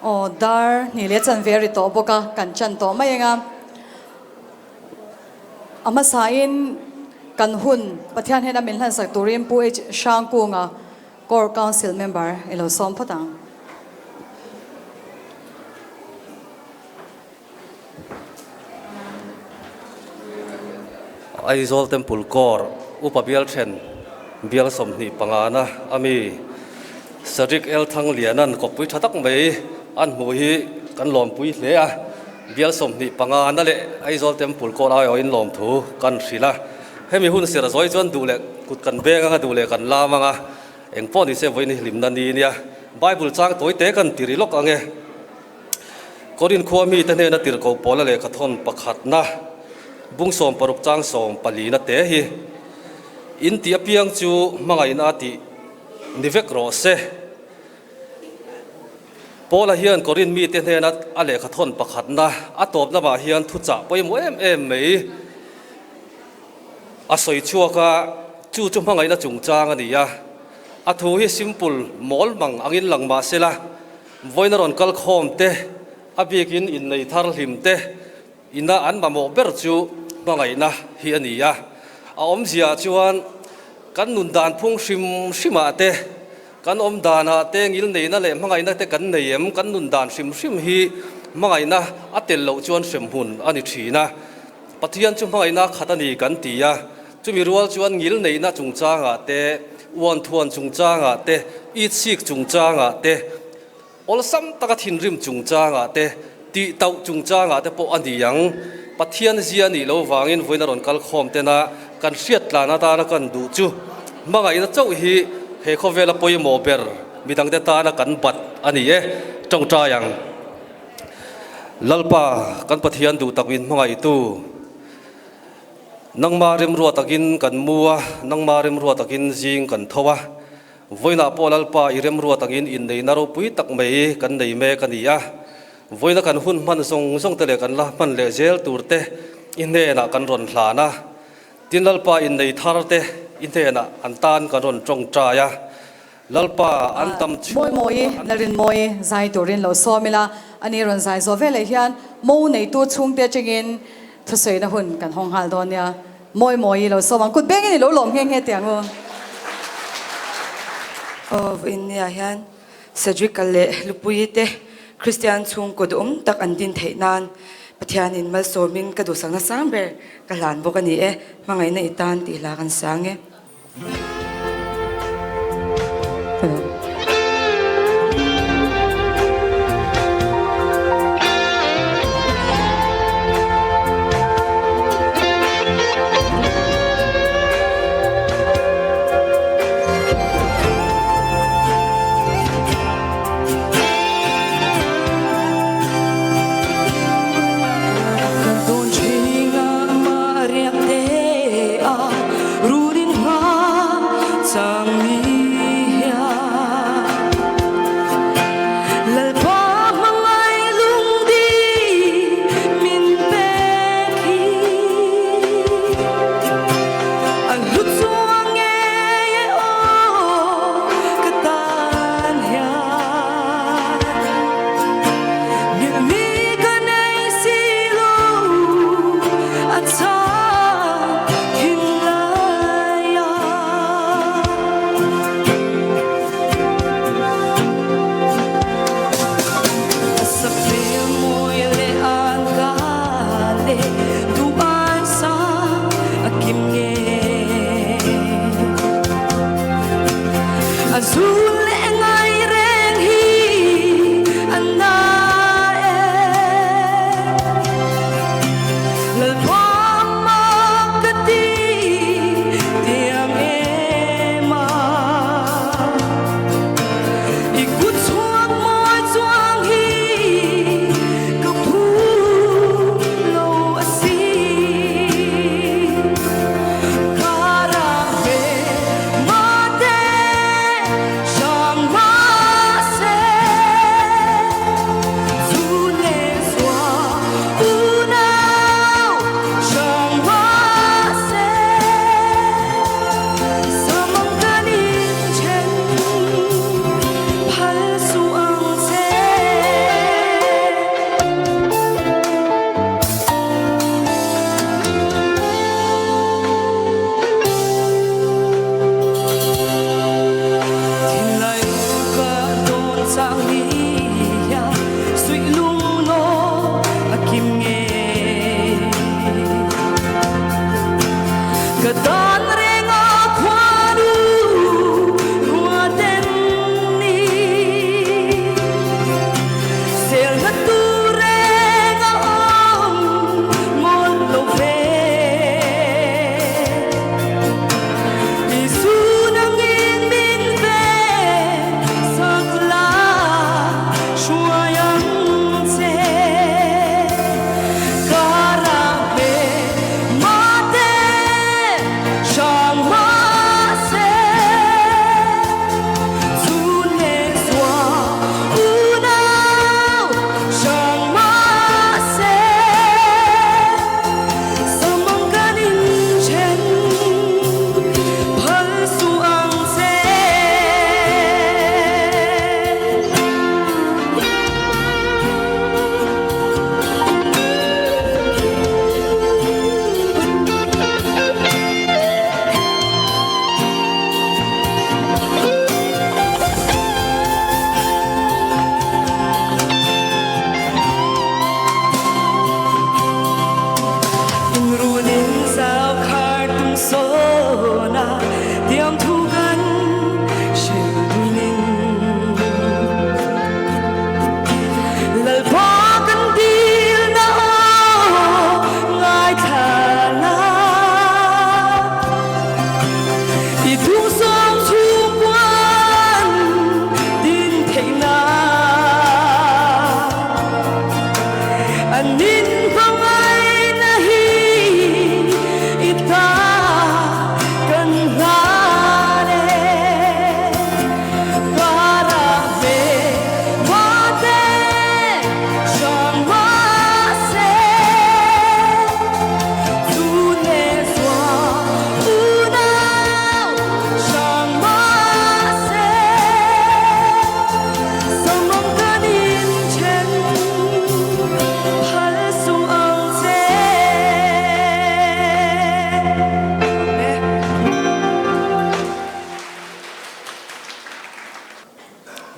Aw dar hnih leh chanve a ri tawh bawk a, kan chan tawh mai eng a. A hmasain kan hun Pathian hian a min hlansak turin Pu H Hrangkunga Core Council member i lo sawm phawt ang. Aizawl Temple Corps Upa Bial Then Bial 25 na ami Cedric L Thanglianan kawppui tha tak mai an hmuh hi kan lawmpui hle a, Bial 25 na leh Aizawl Temple Corps aiawhin lawmthu kan hrilh a, hemi hun sir zawi chuan duh leh kut kan beng anga duh leh kan lam anga engpawh ni se vawiin hi hlimna ni nia Bible chang tawi te kan ti ri lawk ang e. Korin khua mite hnena tirhkoh pawla lehkhathawn pakhatna bung 60 chang 14 na te hi in tih apiang chu hmangaihna a tih ni vek rawh se. Paula hian Korin mite hnena a lehkhathawn pakhatna a tawp lamah hian thuchah pawimawh em em mai a sawi chhuak a, chu chu hmangaihna chungchang a ni a. A thu hi simple mawl mang angin lang mah sela, Vawiin a rawn kal khawm te, a bikin innei thar hlim te ina an mamawh ber chu hmangaihna hi a ni a. A awmziaah chuan kan nun dan phung hrim hrimah te, kan awm danah te ngilneihna leh hmangaihna te kan nei em? Kan nun dan hrim hrim hi hmangaihna a tel loh chuan hremhmun a ni thin a. Pathian chu hmangaihna khat a ni kan ti a. Chumi rual chuan ngilneihna chungchangah te, uanthuan chungchangah te, itsik chungchangah te, awlsam taka thinrim chungchangah te, tihtauh chungchangah te pawh a ni ang. Pathian zia nih lo vangin vawiin a rawn kal khawm tena kan hriat tlan atana kan duh chu hmangaihna chauh hi he khawvela pawimawh ber midangte tana kan bat a ni e. Tawngtai ang. Lalpa kan Pathian duh tak min hmangaihtu. Nangma remrua takin kan mu a, nangma remrua takin zing kan tho a. Vawiinah pawh Lalpa i remrua takin inneihna ropui tak mai kan nei mek a ni a. Vawiina kan hun hman zawng zawng te leh kan la hman leh zel tur te i hnenah kan rawn hlan a. Tin Lalpa innei thar te i hnenah an tan kan rawn tawngtai a. Lalpa an tam chhung Mawi mawi an Lalrinmawi zai turin lo sawm ila, ani rawn zai zawh veleh hian mo neitu chhungte atangin thusawiina hun kan hawng nghal dawn nia. Mawi mawi lo sawm ang, kut bengin i lo lawm nghe nghe teh ang u. Aw vawiin nia hian Cedric-a leh Lupuii te Kristian chhungkaw duhawm tak an din theih nan Pathianin malsawmin ka duhsakna sang ber ka hlan bawk a ni e, hmangaihna i tan tih hla kan sang e.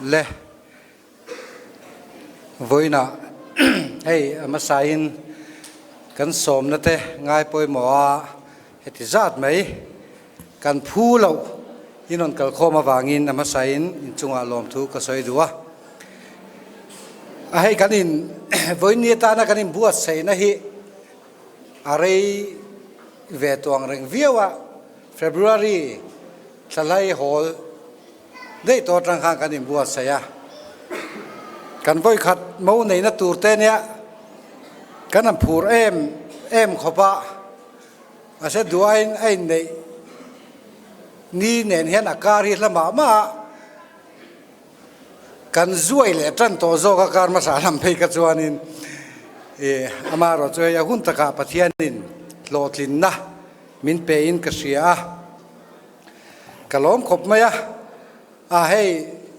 Le vawiinah hei a hmasain kan sawmna te ngai pawimawh a heti zat mai kan phu loh in rawn kalkhawm avangin a hmasain inchungah lawmthu ka sawi duh a. A hei kan in vawiin ni atana kan inbuatsaihna hi a rei ve tuang reng viau a, February thlalai hawl daih tawh atang khan kan inbuatsaih a, kan vawikhat mo neihna tur te nia kan han phur em em khawp a, mahse duain a inneih ni nen hian a kar hi hla mah mah a. Kan zuai leh tan tawh zawk a kar hmasa lam phei kha chuanin ih amaherawh chu hei a hun takah Pathianin hlawhtlinna min pe in ka hria a, ka lawm khawp mai a, a hei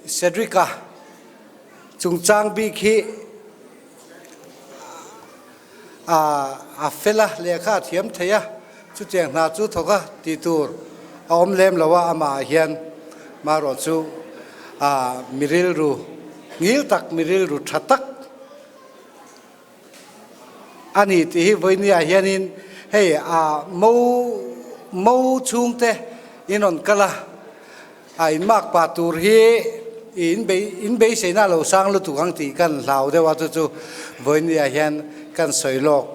Cedric-a chungchang bik hi a a fel a, lehkha a thiam thei a, chutiang hna chu thawk a tih tur a awm lem lo a, amah ah hian marawh chu a mi rilru ngil tak, mi rilru tha tak a ni tih hi vawinia hianin hei a mo mo chhungte in rawn kal a, a inmak pah tur hi i inbei inbeiseina a lo sang lutuk ang tih kan hlau deuh a, chu chu vawinia hian kan sawi lawk.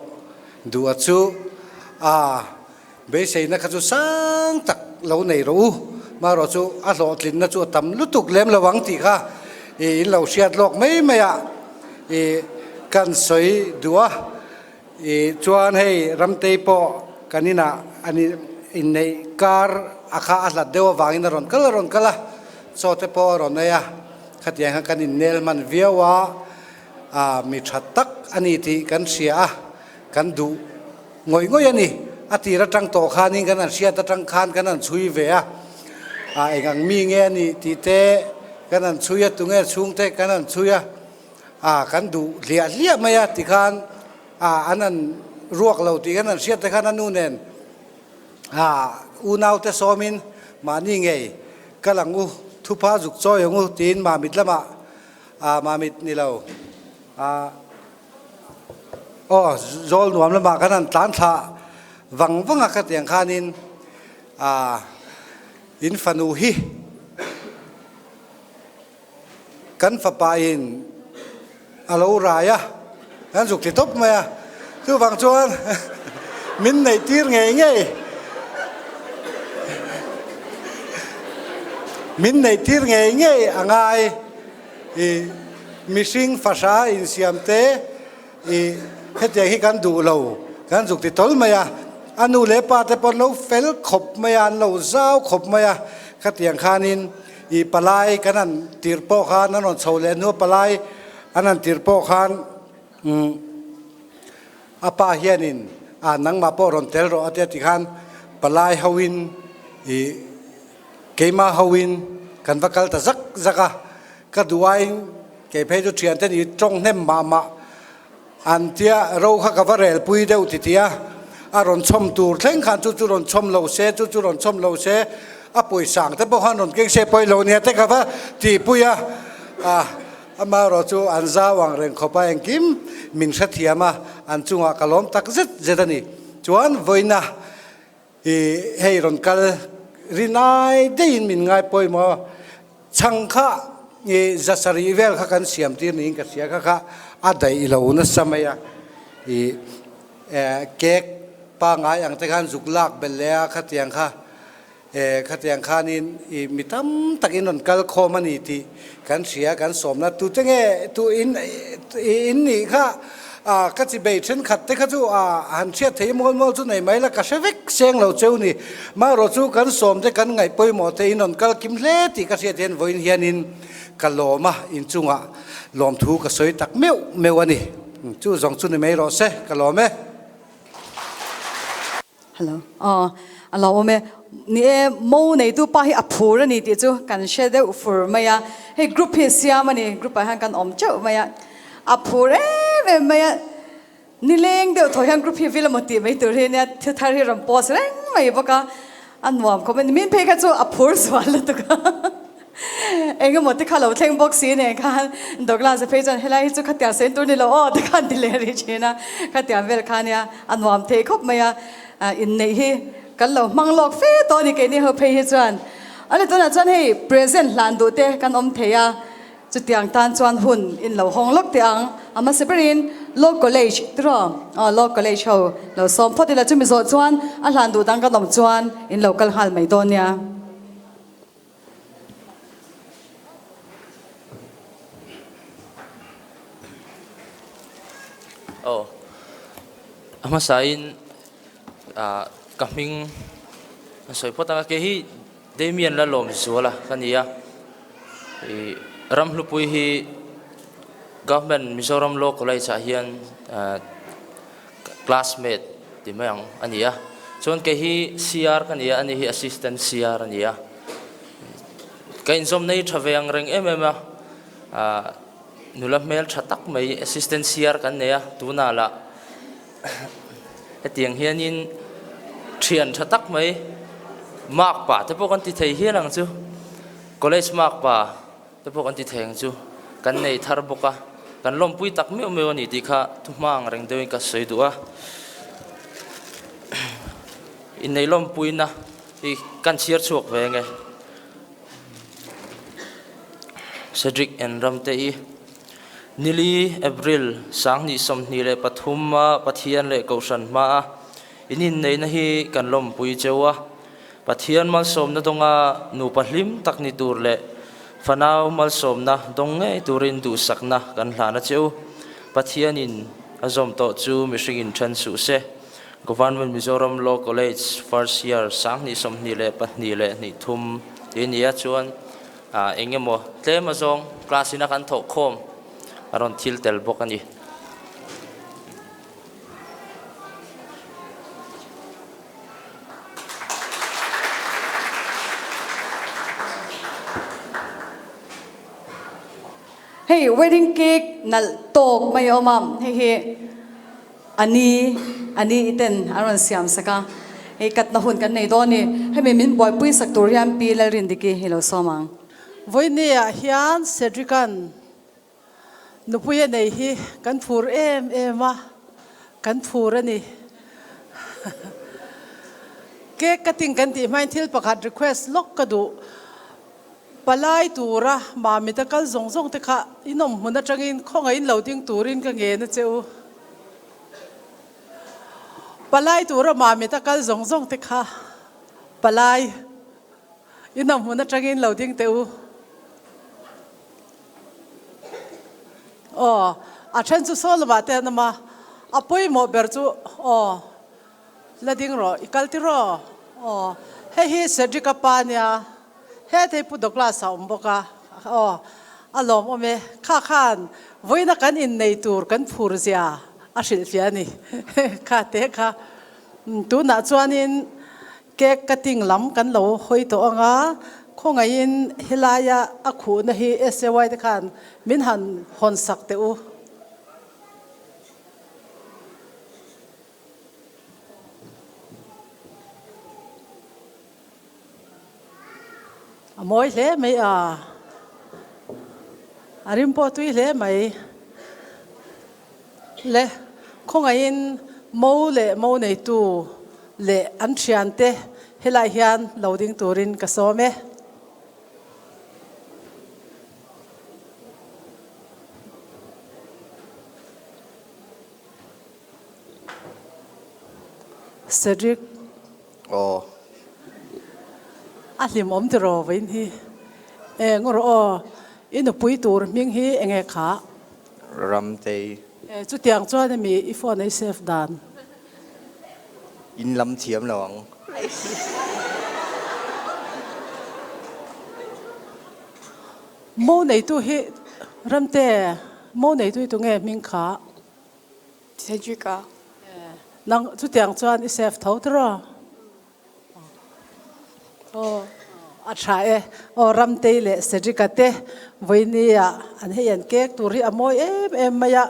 Duh a chu a beiseina kha chu sang tak lo nei rawh u, marawh chu a hlawhtlinna chu a tam lutuk lem lo ang tih kha i in lo hriat lawk mai mai a i kan sawi duh a. I chuan hei Ramtei pawh kan inah an inneih kar a kha a hlat deuh avangin a rawn kal a rawn kal a, chaw te pawh a rawn ei a, khatiang khan kan innel hman viau a. A mi tha tak a ni tih kan hria a, kan duh ngawih ngawih a ni. A tir atang tawh khanin kan han hriat atang khan kan han chhui ve a, a eng ang mi nge a nih tih te kan han chhui a, tunge chhungte kan han chhui a, a kan duh hliah hliah mai a tikhan a an han ruak lo tih kan han hriat te khan a nu nen a unaute sawmin mahni ngei kal ang u, thupha zuk chawi ang u tiin Mamit lamah A Mamit ni lo. A Aw zawl nuam lamah kan han tlan thla vang vang a khatiang khanin a in fanu hi kan fapa in a lo rai a kan zuk ti tawp mai a chuvang chuan min neih tir ngei ngei min neih tir ngei ngei a ngai. I mihring fahra insiam te i hetiang hi kan duh lo, kan zuk ti tawl mai a, a nu leh pa te pawh an lo fel khawp mai a, an lo zau khawp mai a, khatiang khanin i palai kan han tirh pawh khan an rawn chho leh hnu a palai an han tirh pawh khan umm a pa hianin a nangmah pawh rawn tel rawh a tia tikhan palai hoin i Keimah hoin kan va kal ta zak zak a, ka duh aiin kei phei chu thiante ni tawng hnem mah mah an tia ro kha ka va rel pui deuh ti ti a, a rawn chhawm tur thleng khan chu chu rawn chhawm lo se, chu chu rawn chhawm lo se, a pawisa ang te pawh khan rawn keng se pawi lo nia te ka va tihpui a, ah amaherawh chu an zau ang reng khawp a engkim min hrethiam a, an chungah ka lawm tak zet zet a ni. Chuan vawiina I hei rawn kal rinai deihin min ngai pawimawh chhang kha i zasarih vel kha kan siam tir niin ka hria kha kha a daih lo nasa mai a i cake pangai ang te khan zuk lak belh leh a khatiang kha khatiang khanin i mi tam takin rawn kal khawm a ni tih kan hria kan sawmna tute nge tu in in nih kha A, ka chi bei thenkhat te kha chu a han hriat thei mual mual chu nei mai la, ka hre vek seng lo cheu ni. Marawh chu kan sawm te kan ngaih pawimawh te in rawn kal kim hle tih ka hriat hian vawiin hianin ka lawm a, inchungah lawmthu ka sawi tak meuh meuh a ni. Chu zawng chu ni mai rawh se, ka lawm e. Hello. Aw, a lo awm e. Ni e, mo neitu pa hi a phur a ni tih chu kan hre deuh fur mai a. Hei group hi a siam a ni, group ah hian kan awm teuh mai a. A phur em em mai a, nileng deuh thaw hian group hi vil emaw tih mai tur hi nia thil thar hi rawn post reng mai bawk a, a nuam khawp a ni. Min phei kha chu a phur zual lutuk a. Eng emaw te kha lo thleng bawk si nen khan Douglas a phei chuan helai hi chu khatiang sawi tur ni lo aw te khan ti leh rih thin a, khatiang vel kha nia a nuam thei khawp mai a, inneih hi kan lo hmang lawk fe tawh a ni keini ho phei hi chuan. Ani tunah chuan hei present hlan duh te kan awm thei a, chutiang tan chuan hun in lo hawng lawk teh ang, a hmasa berin Law College tiraw aw Law College ho lo sawm phawt ila chumi zawh chuan a hlan duh dang kan awm chuan in lo kal nghal mai dawn nia. Aw a hmasain ah ka hming a sawi phawt ang a kei hi Damian Lalawmzuala ka ni a ih Ramhlupui hi Government Mizoram Law College ah hian ah classmate ti mai ang a ni a chuan kei hi CR ka ni a ani hi assistant CR a ni a ka inzawm nei tha ve ang reng em em a ah nula hmel tha tak mai assistant CR kan nei a tunah lah hetiang hianin thian tha tak mai mark pa te pawh kan ti thei hial ang chu college mark pa. Te pawh kan ti thei ang chu, kan nei thar bawk a, kan lawmpui tak meuh meuh a ni tih kha thuhma ang reng deuhin ka sawi duh a. Innei lawmpuina hi kan chhiar chhuak ve nge. Cedric and Ramte-i. Nili, April, 2023 a Pathian leh Kohhran hmaa in inneihna hi kan lawmpui cheu a. Pathian malsawmna dawnga nupa hlim tak ni tur leh fanau malsawmna dawng ngei turin duhsakna kan hlan a che u. Pathianin a zawm tawh chu mihringin then suh se. Government Mizoram Law College First Year 2022 tih a ni a, chuan eng emaw tlem azawng class ina kan thawh khawm a rawn thil tel bawk a ni. Hei wedding cake nalh tawk mai a awm a, hei hi a ni a ni ten an rawn siam sak a, hei katna hun kan nei dawn a ni. Hemi min buaipui sak tur hian Pi Lalrindiki hi lo sawm ang. Vawinia hian Cedric-a'n nupui a nei hi kan phur em em a, kan phur a ni. Cake cutting kan tih hmain thil pakhat request lawk ka duh. Palai tura Mamita kal zawng zawng te kha in awm hmun atangin khawngaihin lo ding turin ka ngen a che u. Palai tura Mamita kal zawng zawng te kha palai in awm hmun atangin lo ding teh u. Aw, a then chu saw lamah te an awm a, a pawimawh ber chu aw. La ding rawh, i kal tiraw? Aw, hei hi Cedric-a pa nia, hetei Pu Douglas-a awm bawk a, aw, a lawmawm e, kha khan vawiina kan innei tur kan phur zia a hrilhfiah a ni, kha te kha. Tunah chuanin cake cutting lam kan lo hawi tawh ang a, khawngaihin helaia a khuhna hi SAY te khan min han hawnsak teh u. A mawi hle mai a, a rim pawh tui hle mai. Le khawngaihin mo leh mo neitu leh an thiante helai hian lo ding turin ka sawm e. Cedric. Aw. A hlim awm tiraw vawiin hi. Eng rawh aw, i nupui tur hming hi enge kha? Ramtei. E, chutiang chuan emi i phone ei save dan? In lam thiam lo ang. Mo neitu hi Ramte, mo neitu hi tunge hming kha? Cedric a. Nang chutiang chuan i save tho tiraw? Aw a tha e. Aw Ramtei leh Cedric a te vawinia an hei an kek tur hi a mawi em em mai a.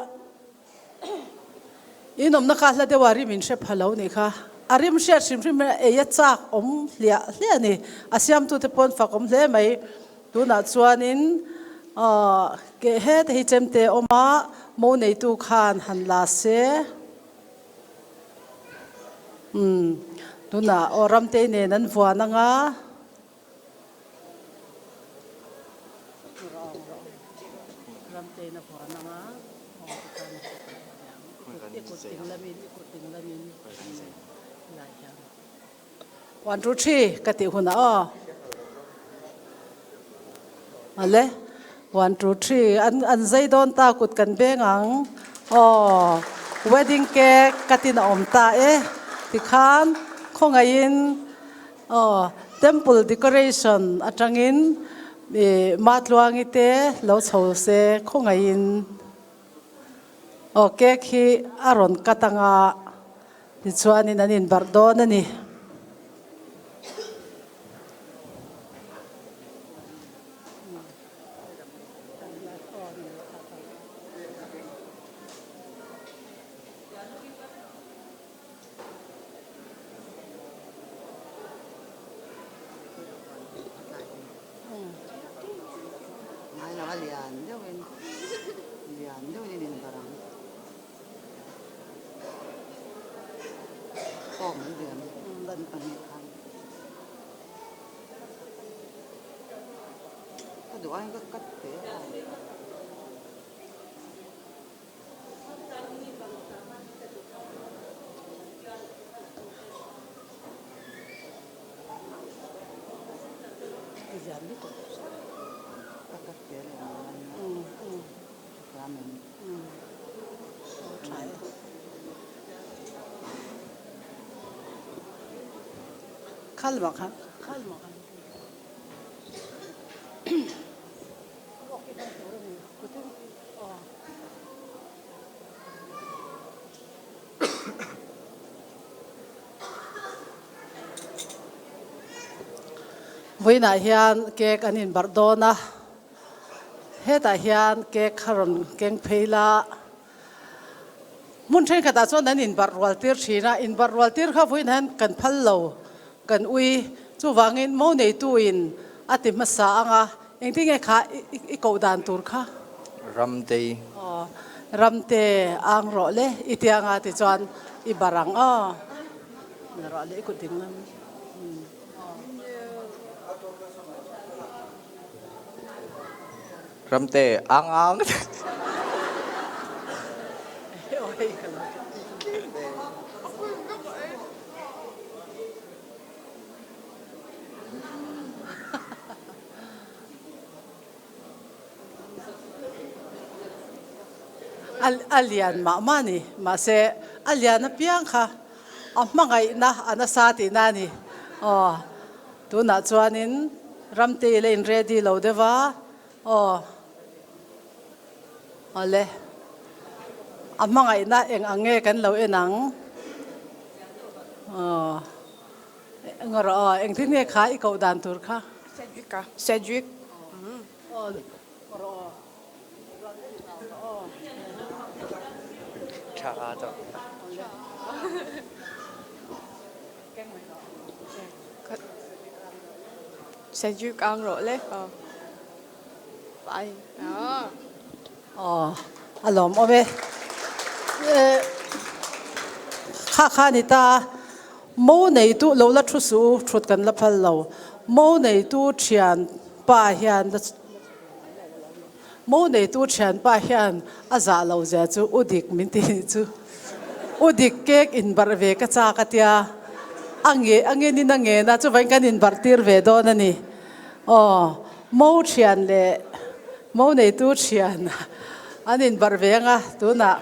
In awmna kha hla deuh a rim in hre pha lo nih kha. A rim hriat hrim hrim hian ei a chak awm hliah hliah a ni. A siamtute pawn fak awm hle mai. Tunah chuanin keh heta hi chemte awm a, mo neitu khan han la se. Umm, tunah aw Ramtei nen an vuan ang a. Ramtei na vuan ang a, aw tikhan i kut ding lamin, i kut ding lamin helai hian. One two three ka tih hunah aw. Ale one two three an an zai dawn ta kut kan beng ang aw wedding cake ka tin a awm ta e tikhan khawngaihin aw temple decoration atangin ih Matluangi te lo chho se khawngaihin aw cake hi a rawn cut anga Tichuanin an inbarh dawn a ni. Vawiinah hian cake an inbarh dawn a, hetah hian cake kha rawn keng phei la. Hmun thenkhatah chuan an inbarh rual tir thin a, inbarh rual tir kha vawiinah hian kan phal lo, kan ui. Chuvangin mo neituin a ti hmasa ang a, engtin nge kha i koh dan tur kha? Ramtei. Aw, Ramte ang rawh le, i tia anga tichuan i barh ang aw. Ni rawh le, i kut ding lam. Ramte, ang ang. A lian mah mah a ni. Mahse, a lian apiang kha a hmangaihna a nasa tihna a ni. Aw, tunah chuanin Ramte i la in ready lo deuh a, aw, awle, a hmangaihna eng ang nge kan lo en ang? Aw, eng rawh aw, engtin nge kha i koh dan tur kha? Cedric a, Cedric. Aw, rawh aw. Tha tawh. Cedric ang rawh le. Bye. Aw, a lawm awm e. Kha kha ni ta, mo neitu lo la thu suh u, thut kan la phal lo. Mo neitu thian pa hian la Mo neitu thianpa hian a zah lo zia chu u dik min ti nih chu. U dik cake inbarh ve ka chak a tia, a nge a ngenin a ngen a, chuvain kan inbarh tir ve dawn a ni. Aw, mo thian leh mo neitu thian an inbarh ve anga tunah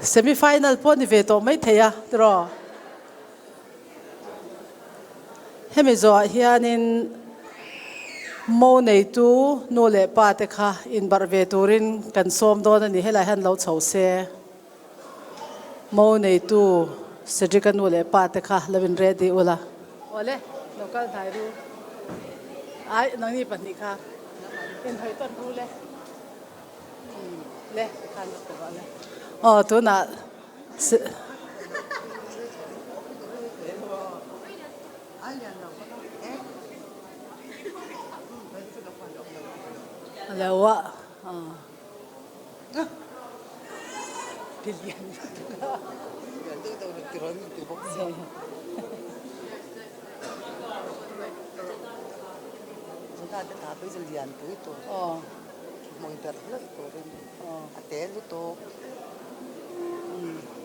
semi final pawh ni ve tawh maithei a tiraw. Hemi zawhah hianin mo neitu nu leh pa te kha inbarh ve turin kan sawm dawn a ni. Helai hian lo chho se mo neitu Cedric-a nu leh pa te kha lo in ready ula. Awle, lo kal hnai ru. Ai, nangni pahnih kha inhawi tawn ru le. Le, tikhan lo ti rawh le. Aw, tunah.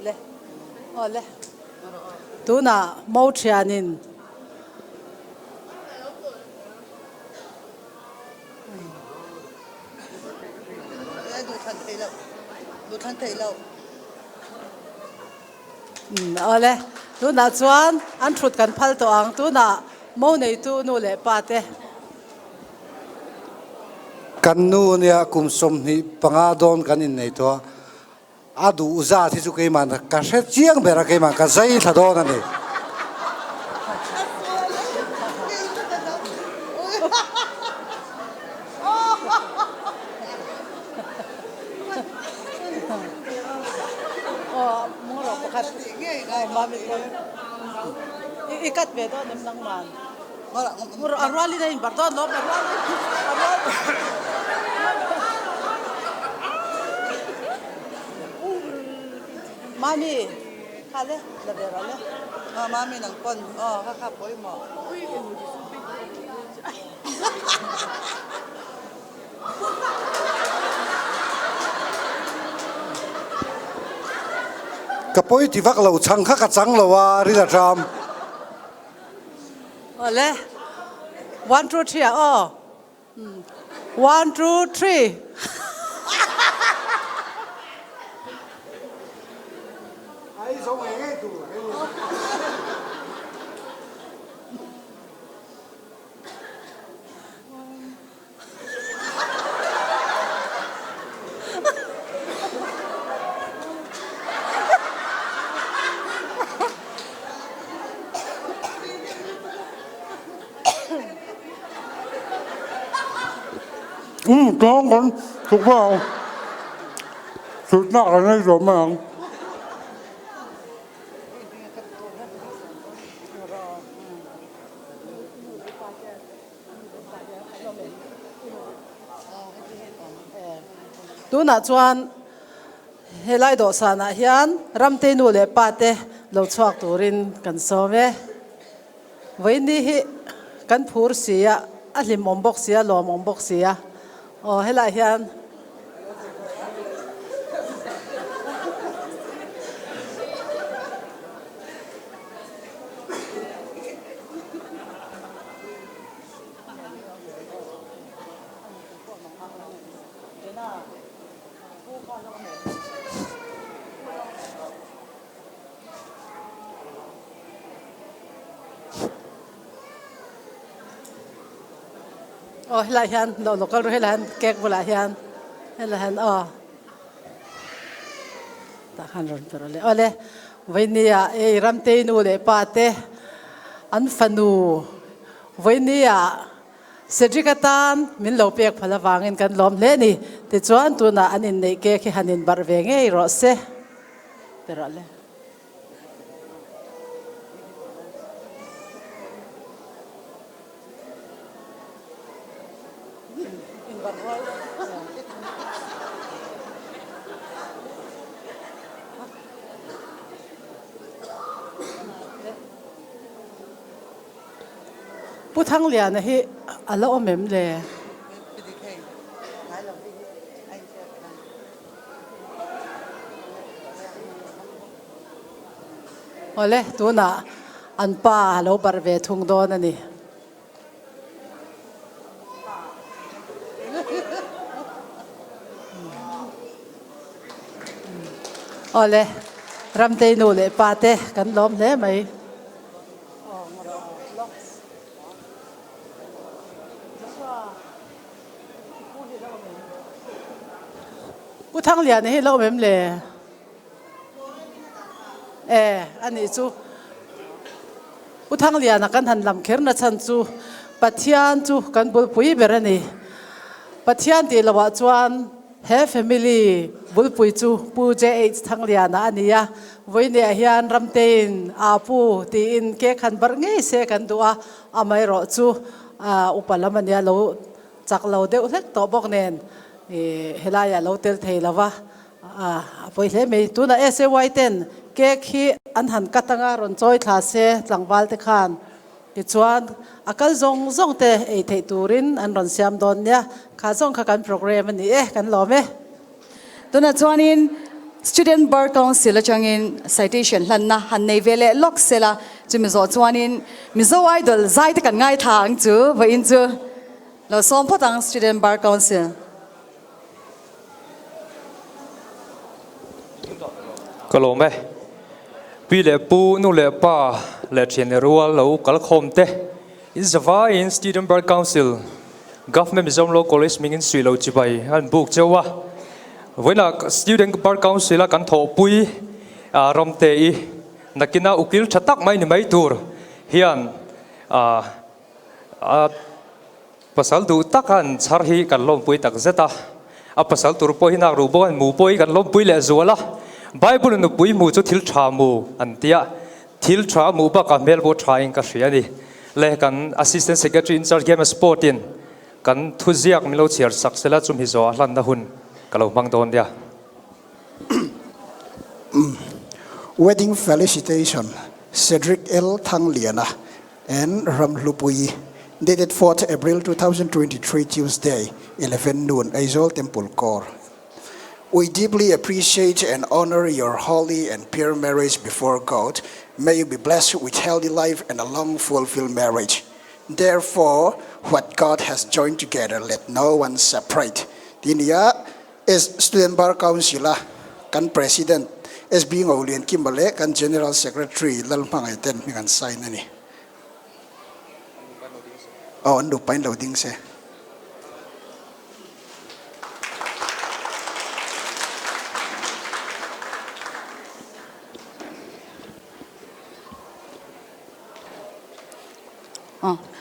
Le aw le tunah mo thianin aw le tunah chuan an thut kan phal tawh ang tunah mo neitu nu leh pa te. Kan nu nia kum 25 dawn kan innei tawh a, a duh zat hi chu keimah ka hre chiang ber a, keimah ka zai thla dawn a ni. A rualin a inbarh dawn lawm, a rualin, a rual. Mami, kha le, la ve rawh le. Aw, Mami nang pawn, aw, kha kha pawimawh. Ka pawi ti vak lo, chhang kha ka chang lo a, ril a ṭam. Awle. One two three ah aw. One two three. Um tlawng kan tuk ba ang. Thutnak kan nei zuam mai ang. Tunah chuan helai dawhsanah hian Ramtei nu leh pa te lo chhuak turin kan sawm e. Vawiini hi kan phur si a, a hlimawm bawk si a, lawmawm bawk si a. Aw helaiah hian. Aw helaiah hian lo local ru helaiah hian cake bulah hian helaiah hian aw tah khan rawn pe rawh le awle vawinia ei ramtei nu leh pa te an fanu vawinia Cedric atan min lo pek phal avangin kan lawm hle a ni tichuan tunah an inneih cake hi han inbarh ve ngei rawh se ti rawh le. Pu Thangliana hi a la awm em le? Awle, tunah an pa a lo barh ve thung dawn a ni. Awle, Ramtei nu leh pa te kan lawm hle mai. Pu Thangliana hi a lo awm em le? E, a nih chu. Pu Thangliana kan han lam kher na chhan chu Pathian chu kan bulpui ber a ni. Pathian tih lohah chuan he family bulpui chu Pu JH Thangliana a ni a. Vawineah hian Ramtein aa pu tiin cake han barh ngei se kan duh a, amaherawh chu upa lam a nia lo chak lo deuh hlek tawh bawk nen helaiah lo tel thei lo va. A pawi hle mai. Tunah SAY ten cake hi an han cut anga rawn chawi thla se tlangval te khan tichuan a kal zawng zawng te ei theih turin an rawn siam dawn nia. Kha zawng kha kan program a ni e, kan lawm e. Tunah chuanin Student Bar Council atangin citation hlanna han nei ve leh lawk sela, chumi zawh chuanin Mizo Idol zai te kan ngaithla ang chu vawiin chu lo sawm phawt ang Student Bar Council. Ka lawm e. Pi leh pu, nu leh pa leh thian leh rual lo kal khawm te. In zavaiin Student Bar Council, Government Mizoram Law College mingin suih lo chibai a an buk cheu a. Vawiinah Student Bar Council a kan thawhpui Ramte i nakina ukil tha tak mai ni mai tur hian a Pasal duh tak a an chhar hi kan lawmpui tak zet a, a pasal tur pawh hi nak ruh bawk a, mu pawh hi kan lawmpui leh zual a. Bible nupui mu chu thil tha mu an ti a, thil tha a hmuh bakah hmel pawh tha in ka hria a ni. Le kan Assistant Secretary in charge Game and Sport in kan thuziak min lo chhiar sak sela chumi zawh a hlanna hun ka lo hmang dawn nia. Wedding Felicitation Cedric L Thangliana and Ramhlupui, dated 4th April 2023 Tuesday, 11 noon, Aizawl Temple Core. We deeply appreciate and honor your holy and pure marriage before God. May you be blessed with healthy life and a long fulfilled marriage. Therefore, what God has joined together let no one separate tih a ni a. Student Bar Council a kan President SB Ngoliankima leh kan General Secretary Lalhmangaih ten hming an sign a ni. Aw, an nupa in lo ding se.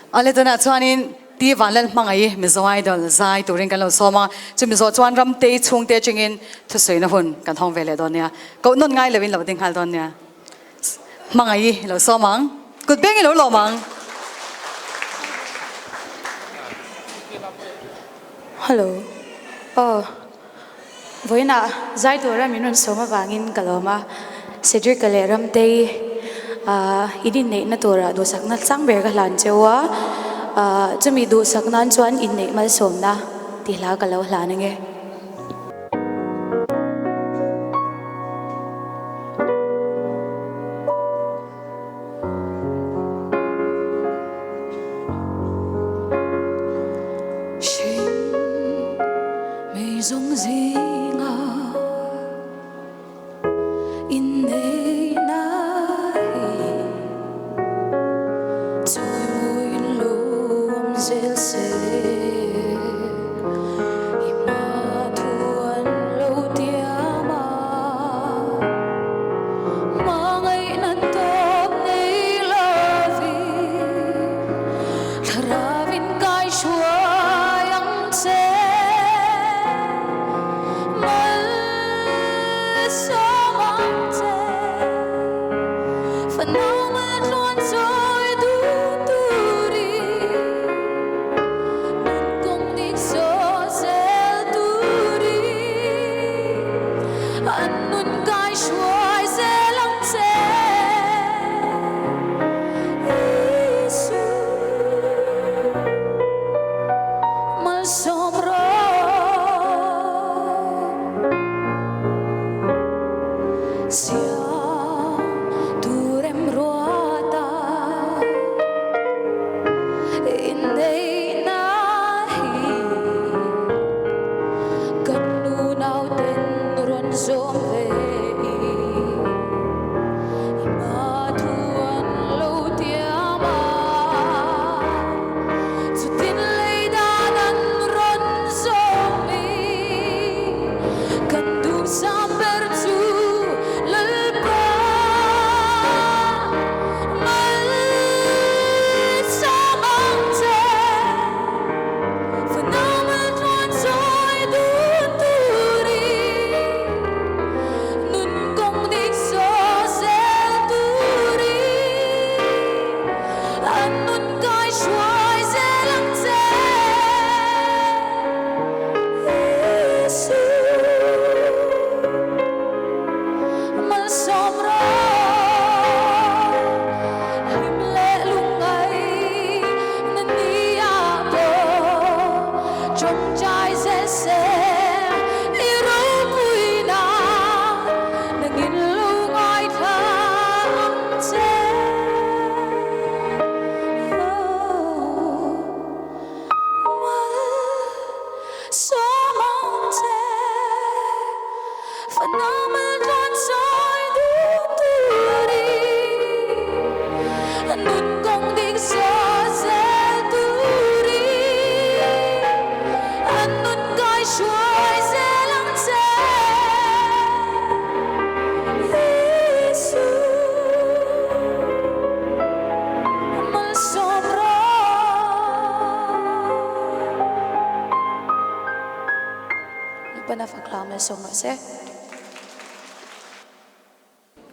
Aw le tunah chuanin Ti Vanlal hmangaih Mizo Idol zai turin kan lo sawm a, chu Mizo chuan Ramtei chhungte atangin thusawiina hun kan hawng ve leh dawn nia. Koh nawn ngai loin lo ding nghal dawn nia. Hmangaih i lo sawm ang. Kut beng i lo lawm ang. Hello. Aw. Vawiinah zai tura min rawn sawm avangin ka lawm a. Cedric-a leh Ramtei ah in inneihna turah duhsakna sang ber ka hlan cheu a. Ah chumi duhsak nan chuan inneih malsawmna tih hla ka lo hlan ange.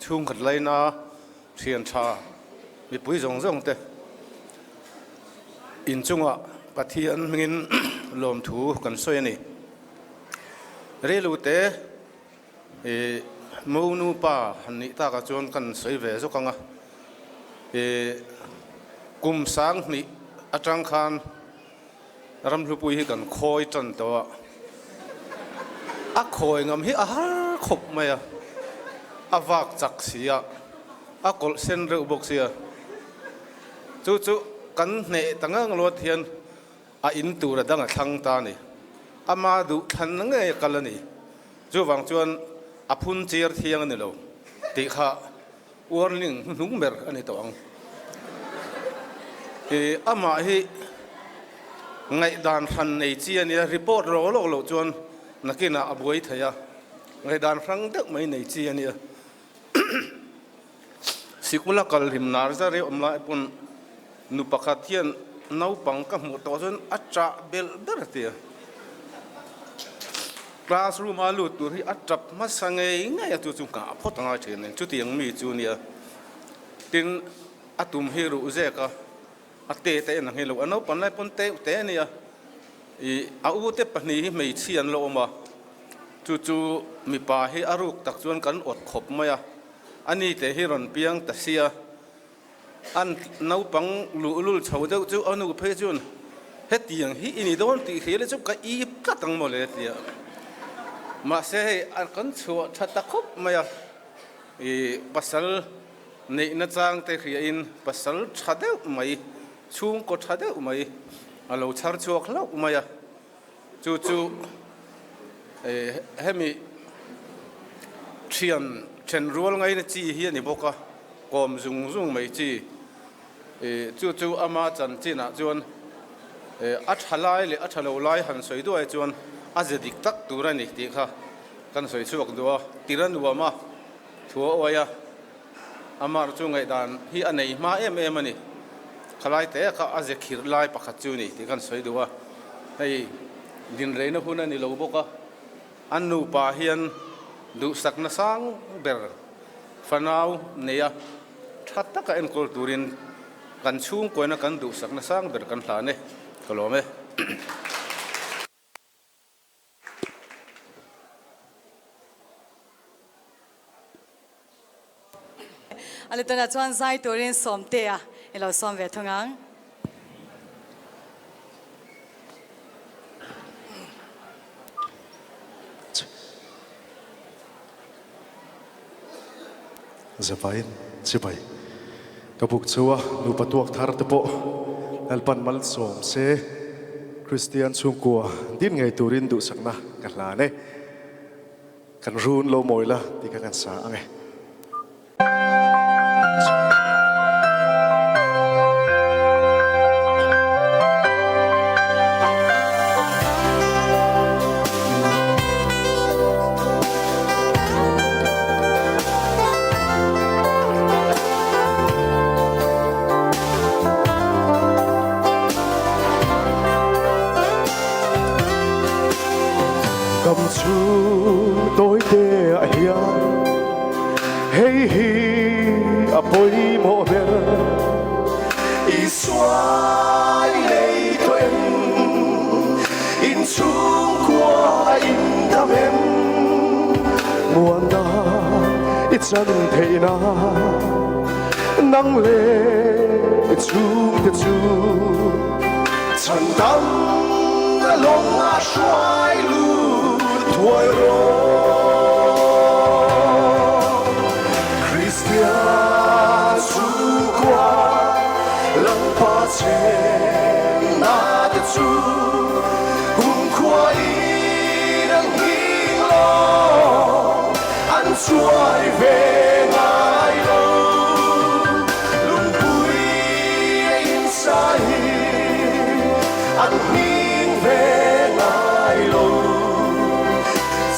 Chhungkhat laina thian tha mipui zawng zawng te inchungah Pathian hmingin lawmthu kan sawi a ni. Rilru te ih mo nupa han nih takah chuan kan sawi ve zawk ang a, ih kum sanghnih atang khan Ramhlupui hi kan khawi tan tawh a, a khawi ngam hi a har khawp mai a, a vak chak si a, a kawlh sen reuh bawk si a, chu chu. kan hneh ta ngang luat hian a in tur a dang a thlang ta a ni. Ama duh thlan ngei a kal a ni. Chuvang chuan a phun chiar thiang a ni lo tih kha warning hnuhnung ber a ni tawh ang. I amah hi ngaihdan hran nei chi a nia, report rawk lawk loh chuan nakinah a buai thei a, ngaihdan hrang deuh mai nei chi a nia. Sikula kal hlim nar zar i awm lai pawn nu pakhat hian naupang ka hmuh tawh chuan a chah belh ber a ti a. Classroom a lut tur hi a tap hmasa ngei ngei a, chu chu nghah phawt a ngai thin a ni. Chutiang mi chu nia tin a tum hi ruh zek a, a te te en ang hi lo a naupang lai pawn teuh te a nia. Ih a u te pahnih hi hmeichhia an lo awm a, chu chu mipa hi a ruk tak chuan kan awt khawp mai a. A ni te hi rawn piang ta sia, an naupang luhlul chho deuh chu a nu phei chuan hetiang hi i ni dawn tih hria le chu ka ip tlat ang mawle a ti a. Mahse hei a kan chhuah tha ta khawp mai a, i pasal neihna chang te hriain pasal tha deuh mai, chhungkaw tha deuh mai a lo chhar chhuak hlauh mai a. Chu chu hemi thian then rual ngaina chi hi a ni bawk a, kawm zung zung mai chi. Chu chu ama chanchinah chuan a tha lai leh a tha lo lai han sawi duai chuan a ze dik tak tur a ni tih kha kan sawi chhuak duh a, tir a nuam a, thu a uai a. Amar chu ngaihdan hi a nei hma em em a ni. Khalai te kha a ze khirh lai pakhat chu ni tih kan sawi duh a. Hei dinreina hun a ni lo bawk a, an nupa hian duhsakna sang ber fanau neia tha taka enkawl turin kan chhungkuaina kan duhsakna sang ber kan hlan e. Ka lawm e. A letana chuan zai turin Sawmtea i lo sawm ve thung ang. Zavain chibai ka buk chu a nupa tuak thar te pawh Lalpan malsawm se Kristian chhungkua din ngei turin duhsakna ka hlan e. Kan run lo mawi la tih kha kan sa ang e. Kam chhung tawi te ah hian hei hi a pawimawh ber. Isua i lei tawh em? Inchhungkua a indam em? Muanna i chan theih na nang leh i chhungte chu. Chhan dam na lawng a hruai lut thuai rawh. Kristian chhungkua Lalpa chenna te chu kumkhua in an nghing lo, an chuai ve ngai lo. Lungpui a insa hi an nghing ve ngai lo.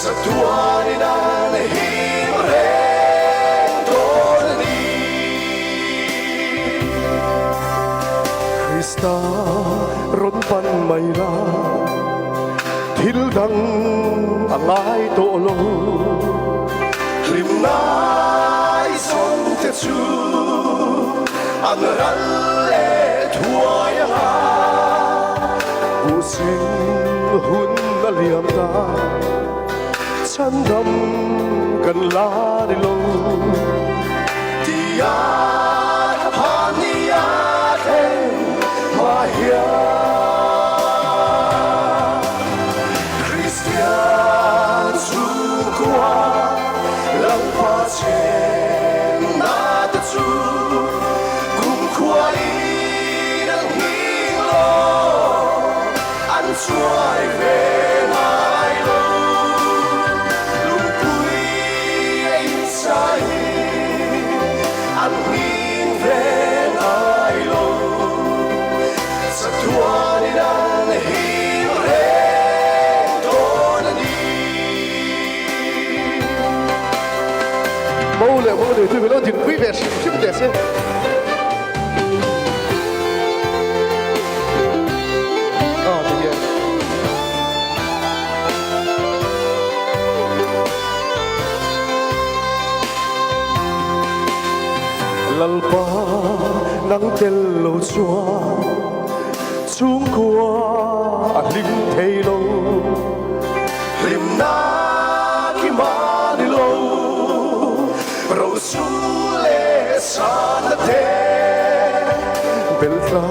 Chatuanin an him reng dawn a ni. Krista rawn pan mai la, thil dang a ngai tawh lo. Hlimnai zawngte chu an ral leh thuai anga. Buhsing hun a liam ta, chhandam kan la ni lo. Tia thla ni a thleng hma hian Kristian chhungkua Lalpa chenna te chu kumkhua in an. Nang tel lo chuan chhungkua a hlim thei lo. Hlimna ki mah ni lo, rosum leh sana te. Beltla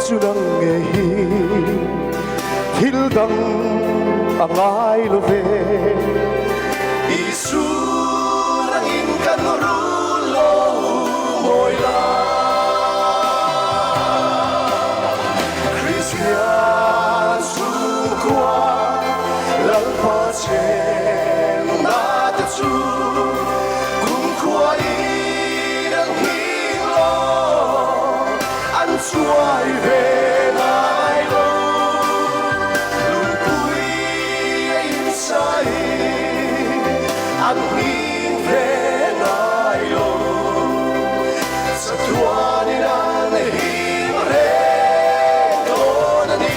chu nang ngei hi thil dang a ngai lo ve. Isu rangin kan rul lo mawi la. Kristian chhungkua Lalpa chenna te chu kumkhua in an hing lo, an chuai ve ngai lo. Lungpui a insai an hing ve ngai lo. Chatuanin an him reng dawn a ni.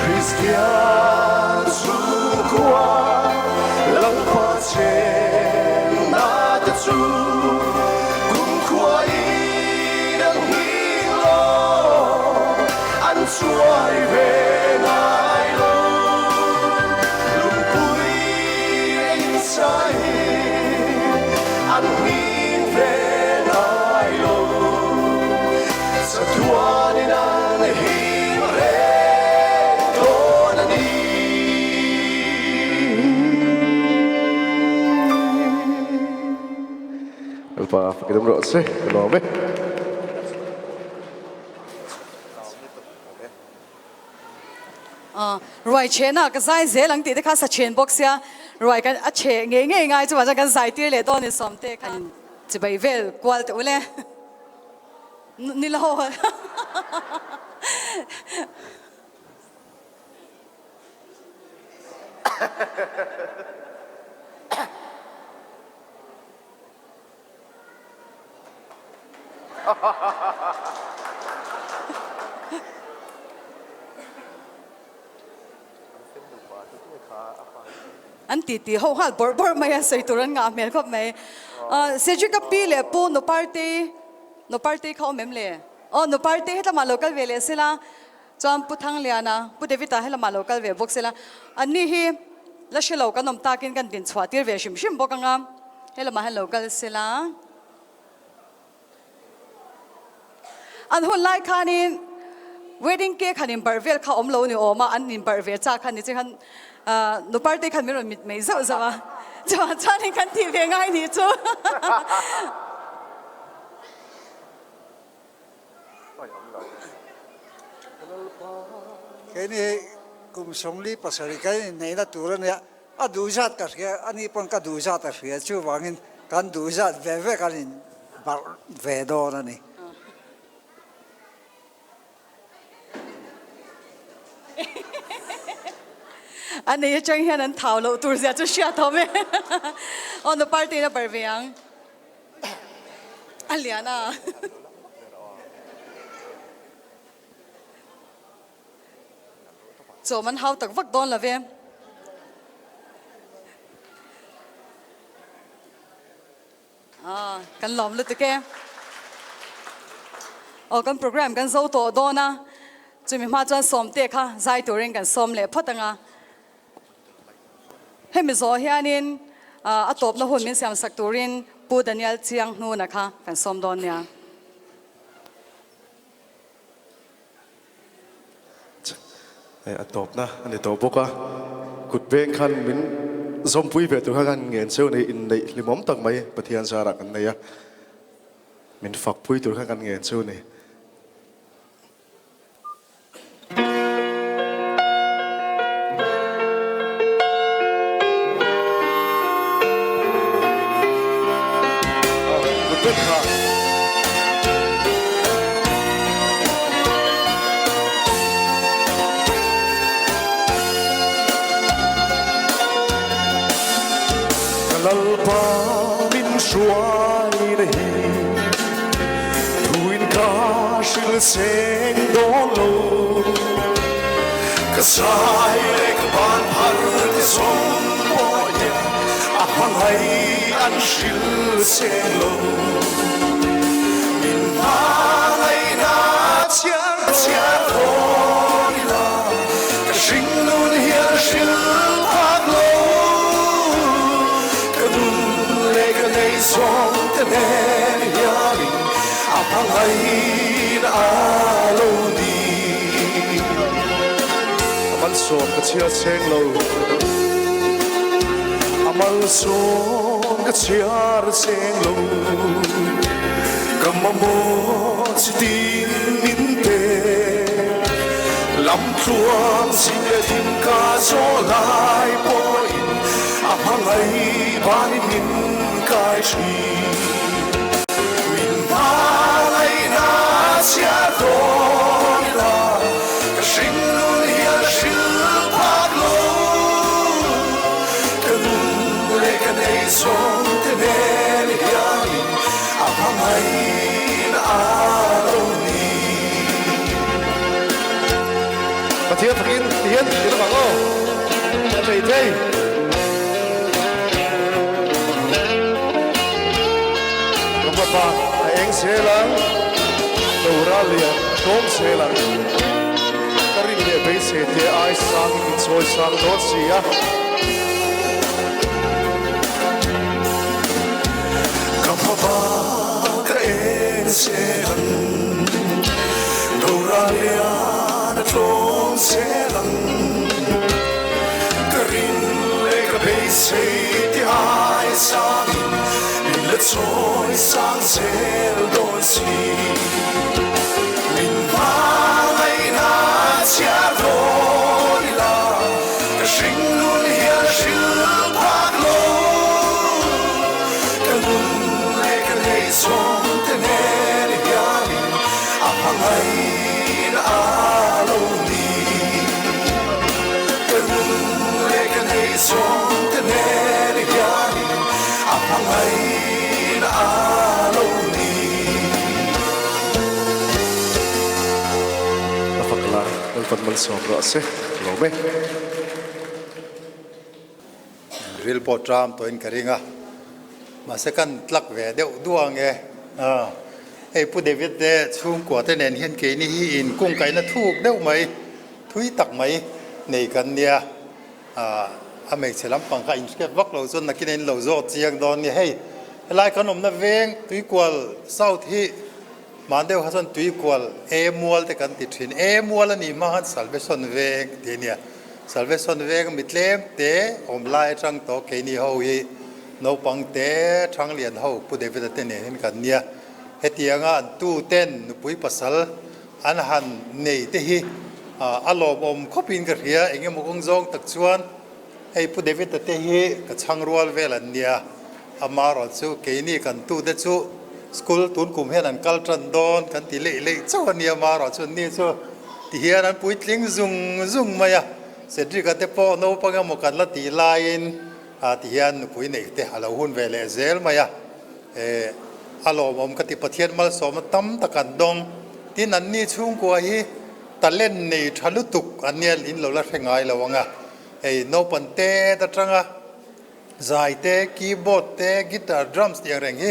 Kristian chhungkua Lalpa chenna te chu kumkhua in an hing lo, an chuai ve ngai lo. Lungpui a insai an hing ve ngai lo. Chatuanin an him reng dawn a ni. Lalpa fakin awm rawh se, ka lawm e. Ruai chhena ka zai zel ang tih te kha sa chhen bawk sia, ruai kan a chhe ngei ngei ngai chuvang chuan kan zai tir leh dawn ni sawmte khan chibai vel kual teh ule ni lo. An ti ti ho nghal bawrh bawrh mai a, sawi tur an ngah hmel khawp mai. Cedric-a pi leh pu Nuparte, Nuparte kha awm em le? Aw Nuparte hetlama lo kal ve leh sela, chuan Pu Thangliana, Pu David-a helama lo kal ve bawk sela. Anni hi la hre lo kan awm takin kan din chhuah tir ve hrim hrim bawk ang a, helamah hian lo kal sela. An hun lai khanin wedding cake han inbarh vel kha awm lo ni awm a, an inbarh ve chak khan ni che khan nuparte khan min rawn mit mei zauh zauh a, chuan chuanin kan tih ve ngai nih chu. Keini hi kum 47 kan inneihna tur a nia, a duh zat ka hria, ani pawn ka duh zat a hria, chuvangin kan duh zat ve ve kan in barh ve dawn a ni. A nei atang hian an thau loh tur zia chu hriat awm e. Aw nu party in a barh ve ang. A lian a. Chawm an hau tak vak dawn lo ve. Ah, kan lawm lutuk e. Aw, kan program kan zo tawh dawn a. Chumi hma chuan sawmte kha zai turin kan sawm leh phawt ang a. Hemi zawh hianin a tawpna hun min siamsak turin Pu Daniel Chiang Hnuna kha kan sawm dawn nia. A tawpna a ni tawh bawk a, kut veng khan min zawmpui ve tur kha kan ngen cheu a ni, inneih hlimawm tak mai Pathian zarah kan nei a, min fakpui tur kha kan ngen cheu a ni. Ka Lalpa min hruaina hi thuin ka hrilh seng dawn lo. Ka zai leh ka ban phar te zawng pawh hian. A hmangaih an hril seng lo. Min hmangaihna chhiar chhiar dawn ila, ka hringnun hian hril phak lo. Ka nun leh ka nei zawng te nen hianin a hmangaihna a lo ni. A malsawm ka chhiar cheng lo. A malsawm ka chhiar cheng lo. Ka mamawh chi tin min pe. Lam tluang zing leh thim ka zawh lai pawhin a hmangaih banin min kai thin. Min hmangaihna chhiar dawn ila ka hringnun hian hril phak lo. Ka nun leh ka nei zawng te nen hianin a hmangaihna a lo ni. Pathian fakin tihian i ram ang aw, a thei thei. Ka hmapa a eng zel ang, Dora lian a tlawm zel ang. Ka rin leh beisei te ai sangin min chawi sang dawn si a. Ka hmapa ka eng zel ang, Dora lian a tlawm zel ang. Ka rin leh ka beisei ti ai sangin min la chawi sang zel dawn si. Min hmangaihna chhiar dawn ila ka hringnun hian hril phak lo. Ka nun leh ka nei zawng te nen hianin a hmangaihna a lo ni. Ka nun leh ka nei zawng te nen hianin a hmangaihna a lo ni. Ka fak la, Lalpan malsawm rawh se, lawm e. Ril pawh ṭam tawhin ka ring a, mahse kan tlak ve deuh duah ang e. Hei Pu David te chhungkua te nen hian keini hi inkungkaihna thuk deuh mai, thui tak mai nei kan nia. A hmeichhe lampang kha inhriat vak lo chuan nakin a inlo zawk chiang dawn nia. Hei helai kan awmna veng Tuikual South hi hman deuh kha chuan Tuikual E mual te kan ti thin. E mual a nih hma khan Salvation veng tih a nia. Salvation veng mi tlem te awm lai atang tawh keini ho hi naupang te Thanglian ho Pu David-a te nen hian kan nia. Hetianga an tu ten nupui pasal an han nei te hi a lawmawm khawpin ka hria. Eng emaw kawng zawng tak chuan hei Pu David-a te hi ka chhang rual vel an nia. Amaherawh chu keini kan tu te chu school tun kum hian an kal tan dawn kan ti leih leih chauh a nia. Amaherawh chu ni chu ti hian an puitling zung zung mai a. Cedric-a te pawh naupang emaw kan la tih laiin ti hian nupui neih te a lo hun ve leh zel mai a. A lawmawm ka ti Pathian malsawmna tam tak an dawng. Tin an ni chhungkua hi talent nei tha lutuk an nia in lo la hre ngai lo ang a. Hei naupang tet atanga Zai te, keyboard te, guitar, drums tih ang reng hi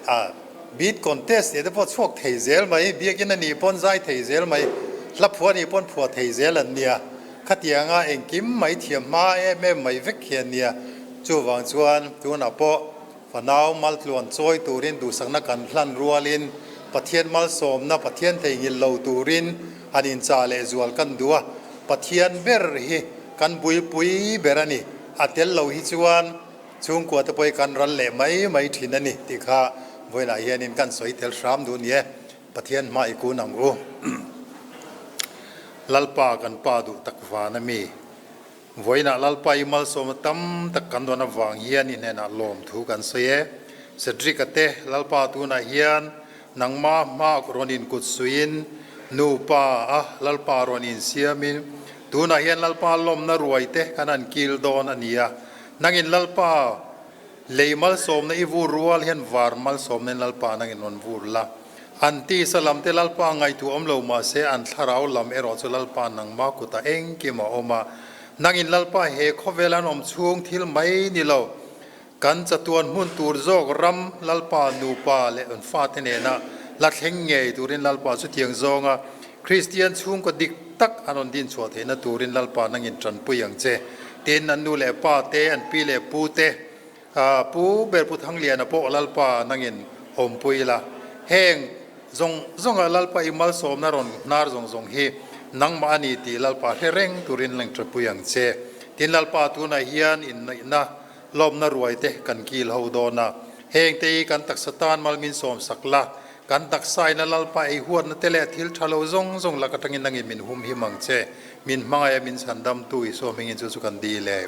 a beat contest tih te pawh chhuak thei zel mai, biakin a nih pawn zai thei zel mai, hla phuah nih pawn phuah thei zel an nia. Khatianga engkim mai thiam hma em em mai vek hi an nia. Chuvang chuan tunah pawh fanau maltluan chawi turin duhsakna kan hlan rualin Pathian malsawmna, Pathian theihnghilh lo turin han inchah leh zual kan duh a, Pathian ber hi kan buipui ber a ni. A tel lo hi chuan chhungkua te pawh hi kan ral leh mai mai thin a ni tih kha vawiinah hianin kan sawi tel hram duh ni e. Pathian hma i kun ang u. Lalpa kan pa duh tak van a mi. Vawiinah Lalpa i malsawmna tam tak kan dawn avang hian i hnenah lawmthu kan sawi e. Cedric-a te Lalpa tunah hian nangma hma rawn inkut suiin nupa a Lalpa rawn insiamin Tunah hian Lalpa lawmna ruai te kan han kil dawn a ni a, nangin Lalpa lei malsawmna i vur rual hian var malsawmna in Lalpa nangin rawn vur la. An tisa lam te Lalpa ngaihtuah awm lo mahse an thlarau lam erawh chu Lalpa nangma kutah engkim a awm a. Nangin Lalpa he khawvel an awm chhung thil mai ni lo. Kan chatuan hmun tur zawk ram Lalpa nupa leh an fate nena la thleng ngei turin Lalpa chutiang zawnga Kristian chhungkaw dik tak an rawn din chhuah theihna turin Lalpa nangin tanpui ang che. Tin, an nu leh pa te, an pi leh pu te, Pu ber Pu Thangliana pawh Lalpa nangin awmpui ila. Heng zawng zawnga Lalpa i malsawmna rawn hnar zawng zawng hi nangmah a ni tih Lalpa hre reng turin lang tanpui ang che. Tin, Lalpa tunah hian inneihna Lawmna ruai te kan kil ho dawn a, heng te hi kan taksa tan mal min sawm sak la, kan taksaina Lalpa ei huatna te leh thil tha lo zawng zawng lak atangin nangin min hum him ang che, min hmangaih a min chhandamtu Isua hmingin chu chu kan dil e.